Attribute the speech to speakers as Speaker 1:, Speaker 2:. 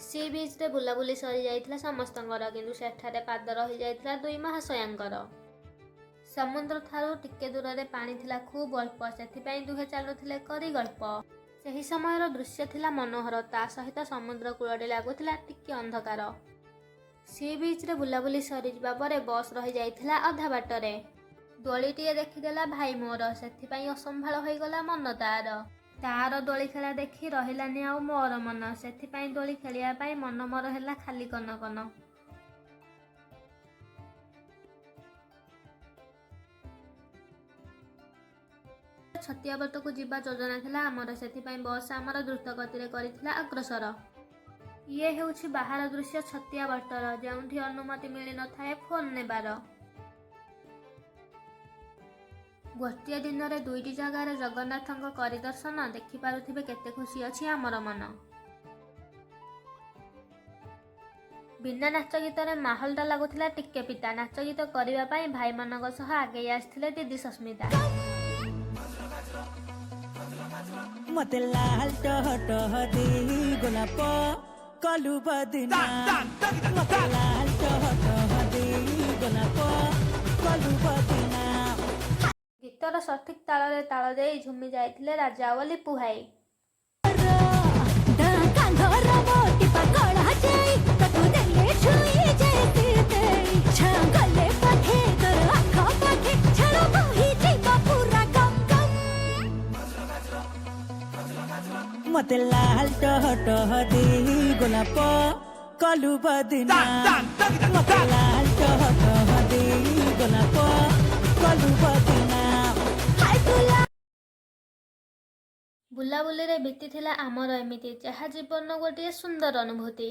Speaker 1: C ବିଚ୍ରେ ବୁଲାବୁଲି ସରିଯାଇଥିଲା ସମସ୍ତଙ୍କର, କିନ୍ତୁ ସେଠାରେ ପାଦ ରହିଯାଇଥିଲା ଦୁଇ ମହାଶୟାଙ୍କର। ସମୁଦ୍ର ଠାରୁ ଟିକେ ଦୂରରେ ପାଣି ଥିଲା ଖୁବ୍ ଅଳ୍ପ, ସେଥିପାଇଁ ଦୁହେଁ ଚାଲୁଥିଲେ କରି ଗଳ୍ପ। ସେହି ସମୟର ଦୃଶ୍ୟ ଥିଲା ମନୋହର, ତା ସହିତ ସମୁଦ୍ର କୂଳଟି ଲାଗୁଥିଲା ଟିକେ ଅନ୍ଧକାର। ସି ବିଚ୍ରେ ବୁଲାବୁଲି ସରିଯିବା ପରେ ବସ୍ ରହିଯାଇଥିଲା ଅଧା ବାଟରେ। ଦୋଳିଟିଏ ଦେଖିଦେଲା ଭାଇ ମୋର, ସେଥିପାଇଁ ଅସମ୍ଭାଳ ହୋଇଗଲା ମନ ତାର। ତାର ଦୋଳି ଖେଳା ଦେଖି ରହିଲାନି ଆଉ ମୋର ମନ, ସେଥିପାଇଁ ଦୋଳି ଖେଳିବା ପାଇଁ ମନ ମୋର ହେଲା ଖାଲି କନ କନ। ଛତିଆବଟକୁ ଯିବା ଯୋଜନା ଥିଲା ଆମର, ସେଥିପାଇଁ ବସ୍ ଆମର ଦ୍ରୁତ ଗତିରେ କରିଥିଲା ଅଗ୍ରସର। ଇଏ ହେଉଛି ବାହାର ଦୃଶ୍ୟ ଛତିଆବଟର, ଯେଉଁଠି ଅନୁମତି ମିଳିନଥାଏ ଫୋନ୍ ନେବାର। ଗୋଟିଏ ଦିନରେ ଦୁଇଟି ଜାଗାରେ ଜଗନ୍ନାଥଙ୍କ କରି ଦର୍ଶନ, ଦେଖିପାରୁଥିବେ କେତେ ଖୁସି ଅଛି ଆମର ମନ। ବିନା ନାଚ ଗୀତରେ ମାହୋଲଟା ଲାଗୁଥିଲା ଟିକେ ପିତା। ନାଚ ଗୀତ କରିବା ପାଇଁ ଭାଇମାନଙ୍କ ସହ ଆଗେଇ ଆସିଥିଲେ ଦିଦି ସସ୍ମିତା।
Speaker 2: ମତେ ଲାଲ ଟହ ଟହ ଦେଇ ଗୋଲାପ କଲୁ ବଦନା, ମତେ ଲାଲ ଟହ ଟହ ଦେଇ ଗୋଲାପ କଲୁ ବଦନା।
Speaker 1: ଗୀତର ସଠିକ ତାଳରେ ତାଳ ଦେଇ ଝୁମି ଯାଇଥିଲେ ରାଜା ଓ ଲିପୁ ଭାଇ।
Speaker 3: କାନ୍ଧର ମୋଟି ପାକଳା ଯାଇ ତାକୁ ଦେଲେ ଛୁଇଁ ଯାଏ ଗଲେ ପାଖେ ତୋର ଆଖ ପାଖେ ଝାଳ ବୋହିଯିବ ପୁରା ଗମ୍ ଗମ୍।
Speaker 2: ମତେ ଲାଲ ଟହ ଟହ ଦେଇ ଗୋଲାପ କଲୁ ବଦନା, ମତେ ଲାଲ ଟହ ଟହ ଦେଇ ଗୋଲାପ କଲୁ ବଦନା।
Speaker 3: ହାୟ ତୁଲା।
Speaker 1: ବୁଲାବୁଲିରେ ବିତିଥିଲା ଆମର ଏମିତି, ଯାହା ଜୀବନର ଗୋଟିଏ ସୁନ୍ଦର ଅନୁଭୂତି।